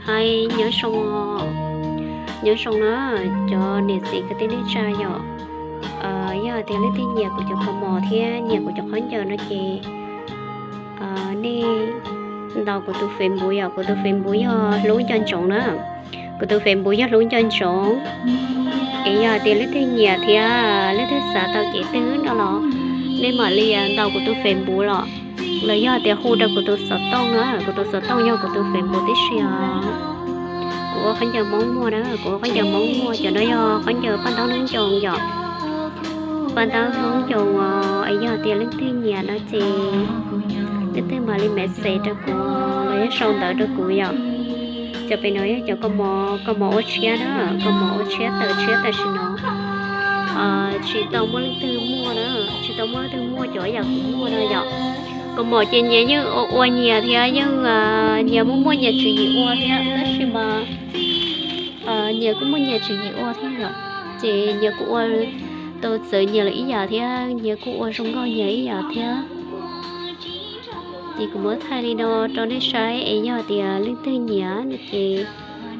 Ai, nyob zoo, nyob zoo na, cov niam txiv kwv tij neej tsa yom. Yog hais tias leej twg nyiam kuv cov kaus mom thiab nyiam kuv cov khaub ncaws no ces nej ntaus kuv tus Facebook yom, kuv tus Facebook yog Hlub Nco Ntsoov na. Kuv tus Facebook yog Hlub Nco Ntsoov. Es yog hais tias leej twg nyiam thiab leej twg xav tau cev twg no los nej mam li ntaus kuv tus Facebook los, los yog hais tias hu rau kuv tus xov tooj na, kuv tus xov tooj yog kuv tus Facebook tib si os. Kuv ua khaub ncaws Hmoob muag na, kuv ua khaub ncaws Hmoob muag, cov no yog khaub ncaws paj ntaub hnub ncoos yom. Paj ntaub hnub ncoos os, es yog tias leej twg nyiam no ces leej twg mam li message rau kuv los yog sau ntawv rau kuv yom. Cov pem no yog cov kaus mom, kaus mom ua tshiab na, kaus mom ua tshiab tawm tshiab tam sim no. Tsis tau muaj leej twg muaj na, tsis tau muaj leej twg muaj cov yam kuv muaj no yom. Kaus mom ces nyias yeej ua ua nyias thiab yeej nyias muaj muaj nyias tswv yim ua thiab, tab sis mas nyias kuj muaj nyias tswv yim ua thiab yom. Ces nyias kuj ua tau txawv nyias lawm ib yam thiab nyias kuj ua zoo nkauj nyias ib yam thiab. Ces kuv muab thaij li no rau nej saib es yog tias leej twg nyiam no ces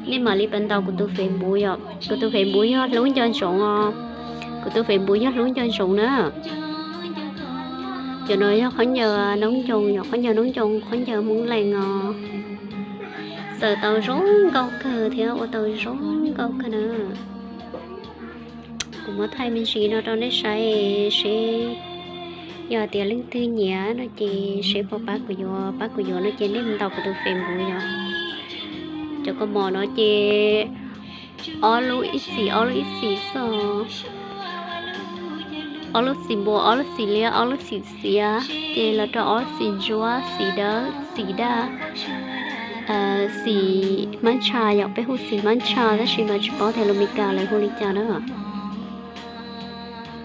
nej mam li pab ntaus kuv tus Facebook yom. Kuv tus Facebook yog Hlub Nco Ntsoov os. Kuv tus Facebook yog Hlub Nco Ntsoov na. Cov no yog khaub ncaws noob ncoos yom, khaub ncaws noob ncoos, khaub ncaws Hmoob Lees os. Xaws tau zoo nkauj kawg thiab ua tau zoo nkauj kawg na. Kuv muab thaij me ntsis no rau nej saib seb yog tias leej twg nyiam no ces seb puas pab kuv yuav, pab kuv yuav no ces nej ntaus kuv tus Facebook yom. Cov kaus mom no ces ob lub ib xis ob lub ib xis xwb, ob lub xim npua, ob lub xim liab, ob lub xim xiav, ces los rau ob lub xim ntsuab, xim dawb, xim daj, xim hmab ntsha yom, peb hu xim hmab ntsha tab sis mas tsis paub tias lus Meskas lawv hu li cas na.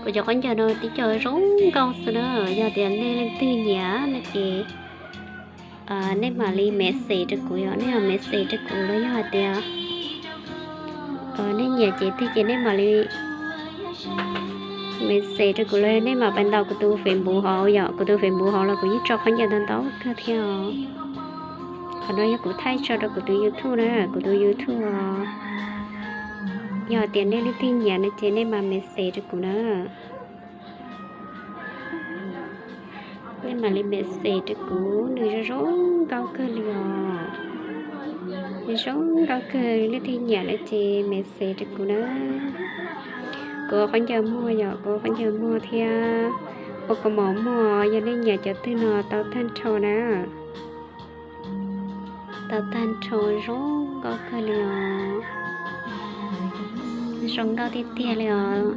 Kuv cov khaub ncaws no tib co zoo nkauj xwb na, yog tias nej leej twg nyiam no ces nej mam li message rau kuv yom, nej mam message rau kuv los yog hais tias nej nyiam cev twg ces nej mam li message rau kuv los nej mam pab ntaus kuv tus Facebook hauv yom, kuv tus Facebook hauv los kuv yeej tso khaub ncaws ntau ntau kawg thiab os. Qhov no yog kuv thaij tso rau kuv tus YouTube na, kuv tus YouTube os. Yog tias nej leej twg nyiam no ces nej mam message rau kuv na. Nej mam li message rau kuv, nws zoo zoo nkauj kawg li os. Nws zoo nkauj kawg, leej twg nyiam no ces message rau kuv na. Kuv ua khaub ncaws muag yom, kuv ua khaub ncaws muag thiab ua kaus mom muag, yog nej nyiam cov twg no tau tag nrho na. Tau tag nrho, zoo nkauj kawg li os. Zoo nkauj tiag tiag li os.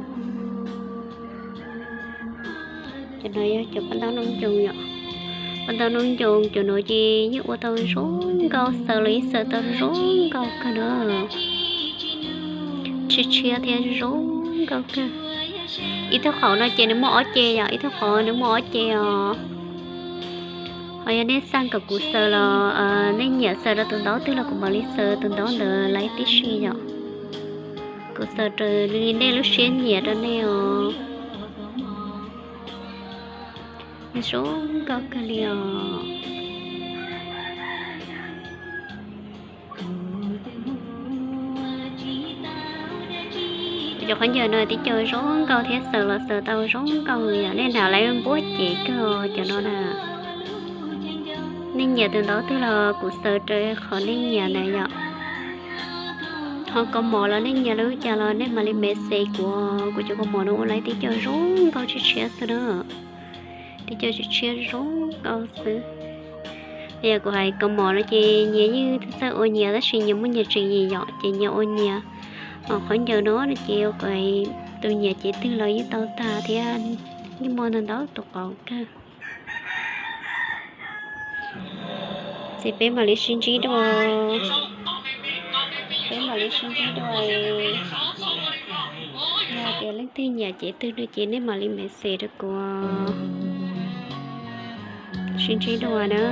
Cov no yog cov paj ntaub noob ncoos yom. Paj ntaub noob ncoos cov no ces yeej ua tau zoo nkauj, xaws los yeej xaws tau zoo nkauj kawg na. Tshiab tshiab thiab zoo nkauj kawg. Ib tug qhauv no ces nws muaj ob ce yom, ib tug qhauv nws muaj ob ce os. Ho yog nej xav kom kuv xaws los nej nyiam xaws rau tus ntaub twg los kuv mam li xaws tus ntaub ntawd laiv tib si yom. Kuv xaws raws li nej lub siab nyiam rau nej os. Zoo nkauj kawg li os. Cov khaub ncaws no tib co zoo nkauj thiab xaws los xaws tau zoo nkauj li yom, nej nrog lawv npuab cev kawg cov no na. Nej nyiam tus ntaub twg los kuv xaws raws qhov nej nyiam ntawd yom. Ho kaus mom los nej nyiam lub cas los nej mam li message kuv, kuv cov kaus mom no ua laiv tib co zoo nkauj tshiab tshiab xwb na. Tib co tshiab tshiab zoo nkauj xwb. Yog kuv hais kaus mom no ces nyias yeej txawj ua nyias tab sis nyias muaj nyias tswv yim yom, ces nyias ua nyias. Ho khaub ncaws no no ces ua kom tus nyiam cev twg los yeej tau tag thiab, yeej muaj ntau ntau tus qauv kawg. Ces peb mam li sib ntsib dua, peb mam li sib ntsib dua. Yog tias leej twg nyiam cev twg no ces nej mam li message rau kuv. Sib ntsib dua na.